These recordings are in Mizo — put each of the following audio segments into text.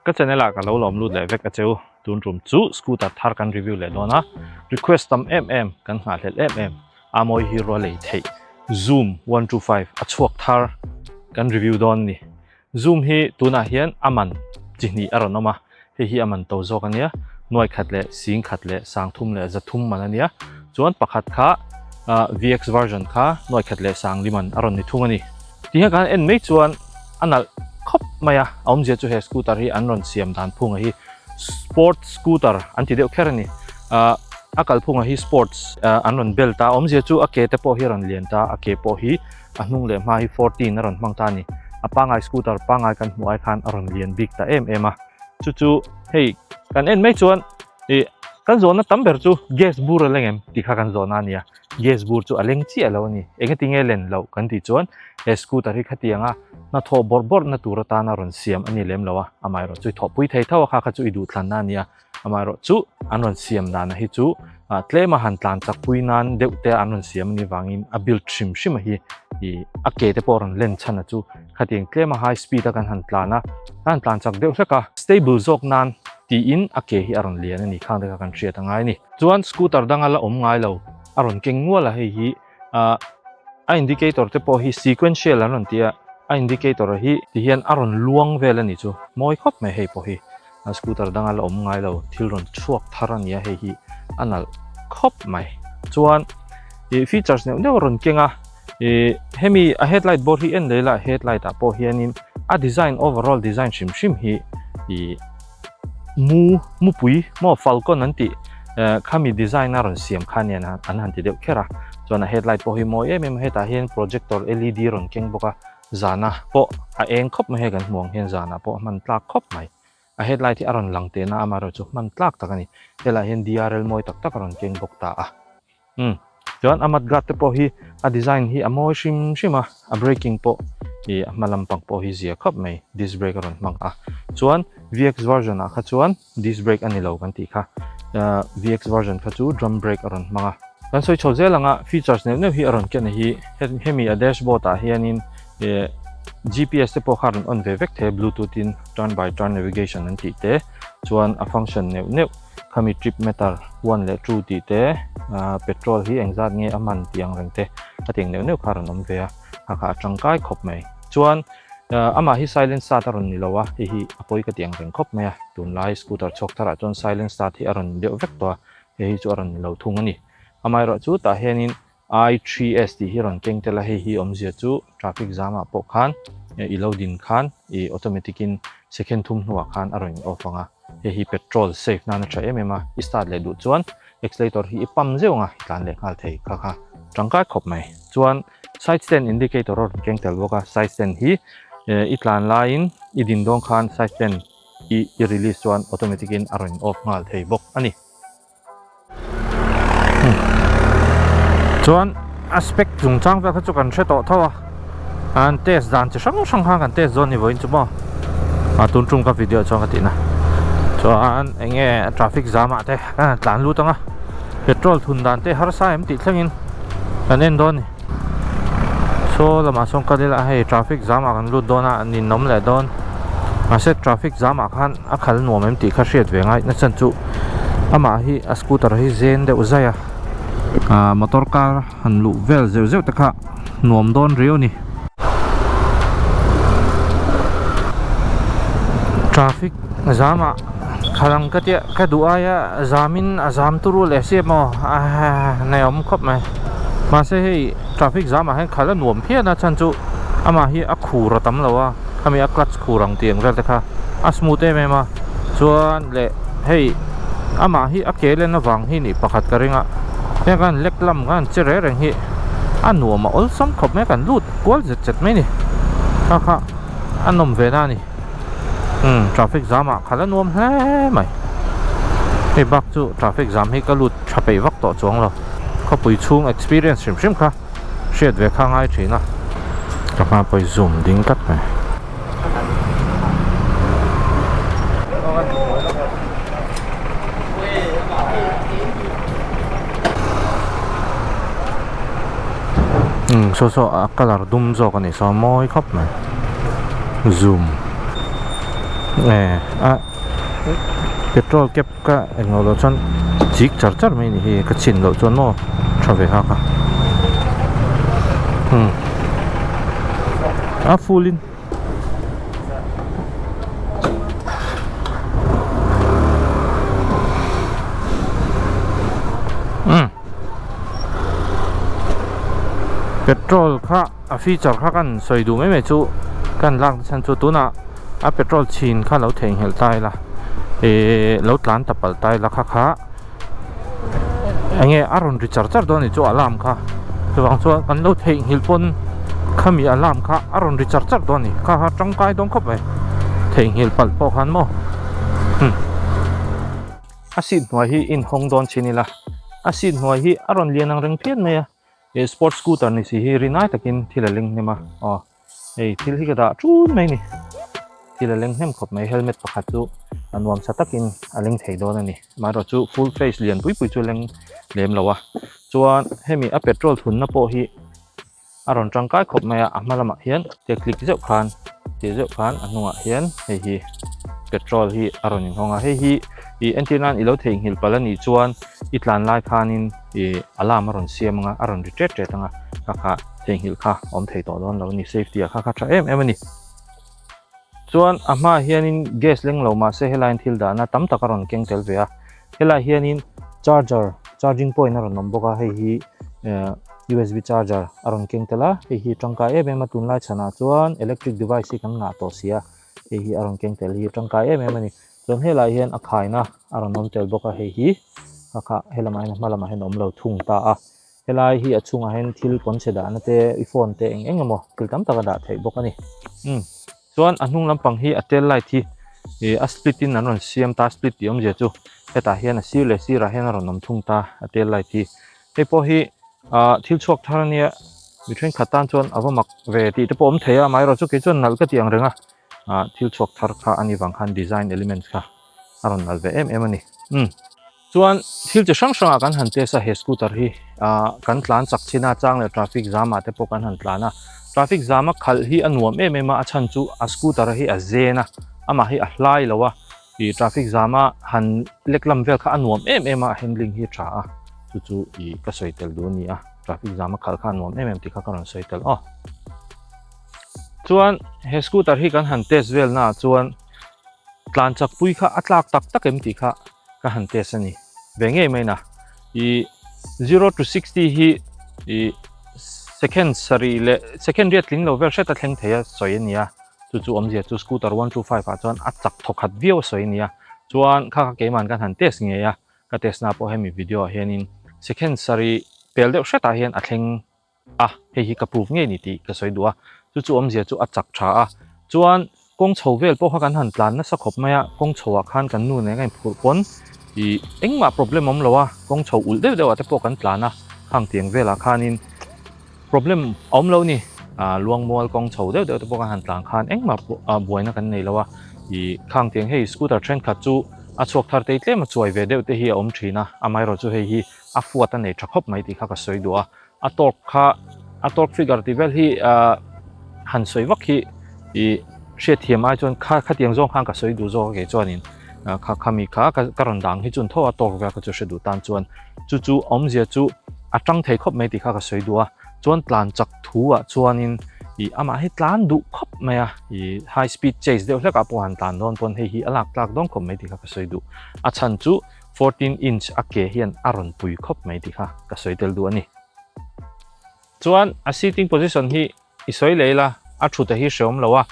Ka channel ah ka lo lawm lut leh vek a cheu. Tun tum chu scooter thar kan review leh dawn a. Request tam em em, kan nghahhlelh em em. Amawi hi rual ei theih. Zoom 125 a chhuak thar kan review dawn a ni. Zoom hi tunah hian a man chi hnih a rawn awm a, hei hi a man to zawk a nia, nuai khat leh sing khat leh sang thum leh za thum man a nia, chuan pakhat kha VX version kha nuai khat leh sang li man a rawn ni thung a ni. Ti hian kan en mai chuan a nalh khawp mai a, a awmzia chu he scooter hi an rawn siam dan phunga hi sports scooter an ti deuh kher a ni. A kalphunga hi sports an rawn bel ta, a awmzia chu a ke te pawh hi a rawn lian ta, a ke pawh hi a hnung leh hma hi 14 a rawn hmang ta a ni. A pangai scooter pangai kan hmuh ai khan a rawn lian bik ta em em a. Chu chu hei kan en mai chuan ih kan zawhna tam ber chu gas bur a leng em tih kha kan zawhna a ni a. Gas bur chu a leng chiah lo a ni. Engati nge len loh kan tih chuan he scooter hi khatianga hnathawh bawrh bawrh na tur atana rawn siam a ni lem lo a. Amaherawhchu chu i thawhpui thei tho a kha kha chu i duhthlanna a ni a. Amaherawh chu an rawn siam dana hi chu tlema han tlan chak pui nan deuh te an rawn siam anih vangin a build hrim hrim a hi ih a ke te pawh a rawn len chhan a chu khatiang tlema high speed a kan han tlan a kan han tlan chak deuh hlek a stable zawk nan tiin a ke hi a rawn lian a ni khang te kha kan hriat a ngai a ni. Chuan scooter danga la awm ngai lo a rawn keng nual a hei hi ah a indicator te pawh hi sequential an rawn ti a a indicator hi ti hian a rawn luang vel a ni chu mawi khawp mai hei pawh hi. A scooter danga la awm ngai lo thil rawn chhuak thar a ni a hei hi a nalh khawp mai chuan ih features neuh neuh a rawn keng a ih hemi a headlight bawr hi en leh ila headlight ah pawh hianin a design overall design hrim hrim hi ih mu mupui maw falcon an tih eh khami design a rawn siam kha anian an han ti deuh kher a chuan a headlight pawh hi mawi em em a hetah hian projector L E D rawn keng bawk a. Zana pawh a eng khawp mai hei kan hmuh ang hian zanah pawh a hman tlak khawp mai. A headlight hi a rawn lang tehna amaherawh chu hman tlak tak a ni. Helaiah hian DRL mawi tak tak a rawn keng bawk ta a. Umm chuan a mudguard te pawh hi a design hi a mawi hrim hrim a, a braking pawh ih a hma lampang pawh hi zia khawp mai disc brake a rawn hmang a. Chuan VX version ah kha chuan Disc brake a ni lo kan tih kha. VX version kha chu drum brake a rawn hmang a. Kan sawi chho zel anga features neuh neuh hi a rawn ken a hi. Hemi a dashboard ah hianin GPS te pawh kha a rawn on ve vek thei a bluetooth in turn by turn navigation an tih te chuan a function neuh neuh khami trip meter 1 leh 2 tih te petrol hi engzat nge a man tih ang reng te a tiang neuh neuh kha a rawn awm ve a. Kha kha a tangkai khawp mai. Chuan Amah hi silent start a rawn ni lo a, hei hi a pawi ka ti ang reng khawp mai a, tunlai scooter chhuak tharah chuan silent start hi a rawn ni deuh vek tawh a, hei hi chu a rawn ni lo thung a ni. Amaherawh chu tah hianin i3S tih hi a rawn keng tel a, hei hi awmzia chu traffic jam ah pawh khan i lo din khan i automatic in second thum hnuah khan a rawn in off ang a, hei hi petrol save nan a tha em em a, i start leh duh chuan accelerator hi i pump zeuh ang a, i tlan leh nghal thei kha kha tangkai khawp mai. Chuan Side stand indicator a rawn keng tel bawk a, side stand hi i tlan laiin i din dawn khan side stand i i release chuan automatic in a rawn in off nghal thei bawk a ni. Chuan a spec chungchang vel kha chu kan hre tawh tho a, an test dan chi hrang hrang khan kan test dawn ni vawiin chu maw a tun tum ka video chuan ka tihna chuan eng nge traffic jam ah te kan han tlan lut ang a. Petrol thun dan te harsa em tih thlengin kan en dawn a ni. Saw lamah sawn kal ila hei traffic jam ah kan lut dawn a an inawm leh dawn. Mahse traffic jam ah khan a khal nuam em tih kha hriat ve ngai na chan chu amah hi a scooter hi zen deuh zai a. Ahh motor car han luh vel zeuh zeuh te kha nuam dawn riau a ni. Traffic jam ah. Khalang ka tia ka duh aia zamin a zam turu leh si maw a nei awm khawp mai mahse hei traffic jam ah hian khalh a nuam phian a chhan chu amah hi a khur a tam lo a khami a clutch khur ang tih ang vel te kha a smooth em em a chuan leh hei amah hi a ke len avang hi nih pakhat ka ring a heng kan lek lam khan che reng reng hi a nuam a awlsam khawp mai a kan lut kual zet zet mai a ni kha kha a nawm ve na a ni. Umm traffic jam ah khalh a nuam hle mai hei bak chu traffic jam hi ka lut tha peih vak tawh chuang lo khawpui chhung experience hrim hrim kha hriat ve kha ngai thin a ka hma pawh i zoom ding tlat mai. Umm saw saw a colour dum zawk a nih saw mawi khawp mai. Zoom. A petrol cap ka englo loh chuan chik char char mai a ni hei ka chhin loh chuan maw tha ve hak a umm a full in. Umm petrol kha a feature kha kan sawi duh mai mai chu kan lak na chhan chu tunah a petrol chhin kha lo theihnghilh ta ila ihh lo tlan ta palh ta ila kha kha enge a rawn ri char char dawn a ni chu alarm kha chuvang chuan kan lo theihnghilh pawn khami alarm kha a rawn ri char char dawn a ni kha kha tangkai dawn khawp mai theihnghilh palh pawh khan maw hmm a seat hnuai hi inhawng dawn chin ila a seat hnuai hi a rawn lian ang reng phian mai a he sports scooter ni si hi rinai takin thil a leng hnem a aw hei thil hi ka dah ṭun mai a ni thil a leng hnem khawp mai helmet pakhat chu a nuam sa takin a leng thei dawn a ni amaherawh chu full face lian pui pui chu a leng lem lo a chuan hemi a petrol thunna pawh hi a rawn tangkai khawp mai a a hma lamah hian te click zeuh khan tih zeuh khan a hnungah hian hei hi petrol hi a rawn inhawng a hei hi ih entir nan i lo theihnghilh palh a nih chuan i tlan lai khanin ih alarm a rawn siam ang a a rawn ri ṭet ṭet ang a kha kha theihnghilh kha a awm thei tawh dawn lo a ni safety ah kha kha tha em em a ni chuan a hmaah hianin gas leng lo mahse helaiin thil dahna tam tak a rawn keng tel ve a helaiah hianin charger charging point a rawn awm bawk a hei hi eh U_S_B charger a rawn keng tel a hei hi tangkai em em a tunlai chhanah chuan electric device hi kan ngah tawh si a hei hi a rawn keng tel hi tangkai em em a ni chuan helaiah hian a khaina a rawn awm tel bawk a hei hi a kha helamah hian a hma lamah hian a awm lo thung ta a. Helai hi a chhungah hian thil pawnchhe dahna te i phone te eng eng emaw thil tam tak a dah theih bawk a ni. Umm chuan a hnung lampang hi a tail light hi ih a split in an rawn siam ta split tih awmzia chu hetah hian a sir leh sirah hian a rawn awm thung ta a tail light hi. Hei pawh hi ah thil chhuak thar ania mi thenkhat tan chuan a va mak ve tih te pawh awm thei a amaherawhchu kei chuan nalh ka tih ang reng a ah thil chhuak thar kha a nih vang khan design elements kha a rawn nalh ve em em a ni. Umm. Chuan thil chi hrang hrangah kan han test a he scooter hi ah kan tlan chak chin a chang leh traffic jam ah te pawh kan han tlan a traffic jam a khalh hi a nuam em em a a chhan chu a scooter hi a zen a amah hi a hlai lo a ih traffic jam a han lek lam vel kha a nuam em em a handling hi a tha a chu chu ih ka sawi tel duh a ni a traffic jam a khalh kha a nuam em em tih kha ka rawn sawi tel aw chuan he scooter hi kan han test vel naah chuan tlan chak pui kha a tlak tak tak em tih kha. ka han test a ni ve ngei mai na ih zero to 60 hi ih second sarih leh second riat tling lo vel hret a thleng thei a sawi a ni a chu chu awmzia chu scooter 125 ah chuan a chak thawk khat viau a sawi a ni a chuan kha kha keimahn kan han test ngei a ka test na pawh hemi video ah hianin second sarih pel deuh hretah hian a thleng a, hei hi ka proof ngei ni tih ka sawi duh a, chu chu awmzia chu a chak tha a, chuan kawng chho vel pawh kha kan han tlan nasa khawp mai a, kawng chho ah khan kan nu nen a inphurh pawn ih engmah problem awm lo a, kawng chho ulh deuh deuh ah te pawh kan tlan a, khang tiang velah khanin problem a awm lo a ni, ah luangmual kawng chho deuh deuh te pawh kan han tlan khan engmah buaina kan nei lo a, ih khang tiang hei scooter thenkhat chu a chhuak thar tei tlem a chuai ve deuh te hi a awm thin a, amaherawhchu chu hei hi a fuat a nei tha khawp mai tih kha ka sawi duh a. A torque kha a torque figure tih vel hi ah han sawi vak hi ih hriatthiam ai chuan kha khatiang zawng khan ka sawi duh zawk a kei chuanin ah kha khami kha ka rawn dang hi chun tho a torque vel kha chu hre duh tan chuan chu chu awmzia chu a tang thei khawp mai tih kha ka sawi duh a chuan tlan chak thu ah chuanin ih amah hi tlan duh khawp mai a ih high speed chase deuh hlek ah pawh han tlan dawn pawn hei hi a lak tlak dawn khawp mai tih kha ka sawi duh a chhan chu. 14 inch a ke hian a rawn pui khawp mai tih kha ka sawi tel duh a ni. Chuan a seating position hi i sawi leh ila a thut a hi hreawm lo a,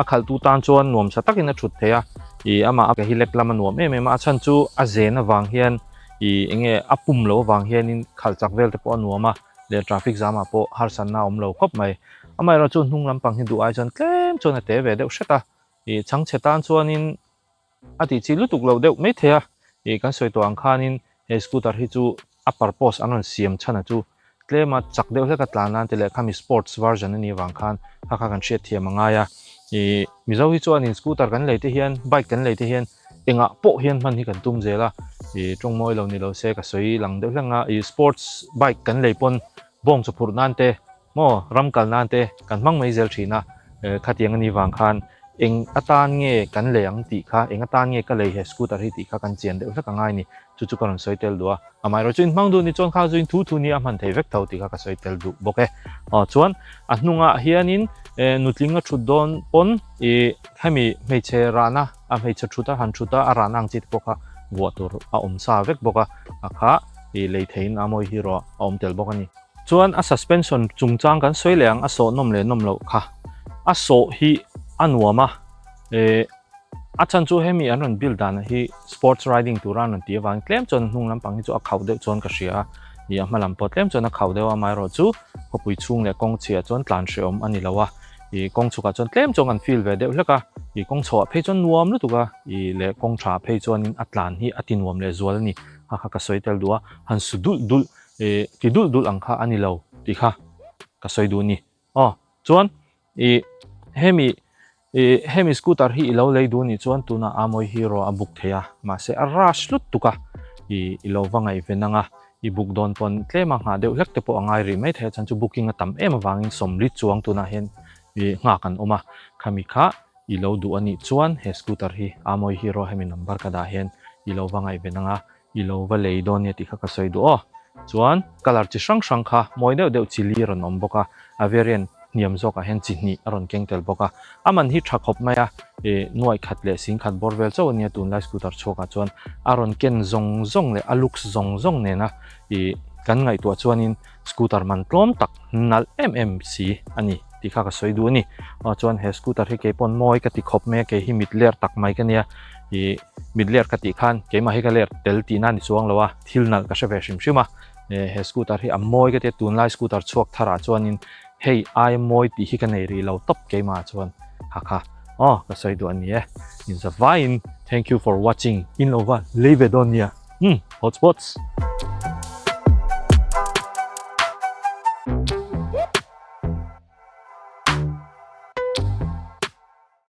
a khalhtu tan chuan nuamsa takin a thut thei a, ih amah a ke hi lek lam a nuam em em a, a chhan chu a zen avang hian ih eng nge a pum loh avang hianin khalh chak vel te pawh a nuam a, leh traffic jam ah pawh harsatna a awm lo khawp mai. Amaherawhchu hnung lampang hi duh ai chuan tlem chuan a te ve deuh hret a, ih chhangchhe tan chuanin A tih chi lutuk loh deuh mai thei a, ih kan sawi tawh ang khanin he scooter hi chu a purpose an rawn siam chhan a chu tlema chak deuh hlek a tlan nan te leh khami sports version a nih avang khan kha kha kan hriat thiam a ngai a, ih Mizo hi chuanin scooter kan lei te hian bike kan lei te hian engah pawh hian hman hi kan tum zel a, ih tawng mawi lo ni lo se ka sawi lang deuh hlek ang a, ih sports bike kan lei pawn bawng chawphurh nan te maw ram kal nan te kan hmang mai zel thin a, khatiang a nih vang khan. Eng atan nge kan lei ang tih kha, eng atan nge ka lei he scooter hi tih kha kan chian deuh hlek a ngai ni. Chu chu ka rawn sawi tel duh a. Amaherawh chu in hmang duh ni chuan kha chu in thu thu nia a hman thei vek tho tih kha ka sawi tel duh bawk e. Aw chuan a hnungah hianin nutling a thut dawn pawn ih hemi hmeichhe rahna a hmeichhe thut a han thut a a rahna ang chi te pawh kha vuah tur a awm sa vek bawk a, a kha ih lei theiin a mawi hi rawh a awm tel bawk a ni. Chuan a suspension chungchang kan sawi leh ang a sawh nawm leh nawm loh kha a sawh hi a nuam a eh a chhan chu hemi an rawn build dan hi sports riding tura an rawn tih avangin tlem chuan hnung lampang hi chu a khauh deuh chuan ka hria a ih a hma lam pawh tlem chuan a khauh deuh a amaherawh chu khawpui chhung leh kawng chhiah chuan tlan hrehawm a ni lo a ih kawng chhukah chuan tlem chuan kan feel ve deuh hlek a ih kawng chhoah phei chuan nuam lutuk a ih leh kawng tha phei chuanin a tlan hi a ti nuam leh zual a ni kha kha ka sawi tel duh a han su dulh dulh Ih ti dulh dulh ang kha a ni lo tih kha ka sawi duh a ni. Aw chuan ih hemi ih hemi scooter hi i lo lei duh nih chuan tunah Amoy Hero a book thei a mahse a rush lut tuk a ih i lo va ngaihven ang a i book dawn pawn tlem a nghah deuh hlek te pawh a ngai rih mai thei a chhan chu booking a tam em avangin sawmli chuang tunah hian ih nghak an awm a khami kha i lo duh a nih chuan he scooter hi Amoy Hero hemi number ka dah hian i lo va ngaihven ang a I lo va lei dawn nia tih kha ka sawi duh aw. Chuan colour chi hrang hrang kha mawi deuh deuh chi li a rawn awm bawk a, a variant hniam zawkah hian chi hnih a rawn keng tel bawk a. A man hi tha khawp mai a, ih nuaih khat leh sing khat bawr vel chauh a nia tunlai scooter chhuakah chuan a rawn ken zawng zawng leh a looks zawng zawng nena ih kan ngaihtuah chuanin scooter man tlawm tak nalh em em si a ni tih kha ka sawi duh a ni. Aw chuan he scooter hi keipawn mawi ka ti khawp mai a, kei hi mit ler tak mai ka nia ih. Mit ler ka tih khan keimah hi ka ler tel tihna a ni chuang lo a, thil nalh ka hre ve hrim hrim a, he scooter hi a mawi ka ti a, tunlai scooter chhuak tharah chuanin hei ai mawi tih hi ka nei rih lo tawp keimah chuan ha kha aw ka sawi duh a ni e, in zavaiin thank you for watching in lo va lei ve dawn nia, umm hotspots.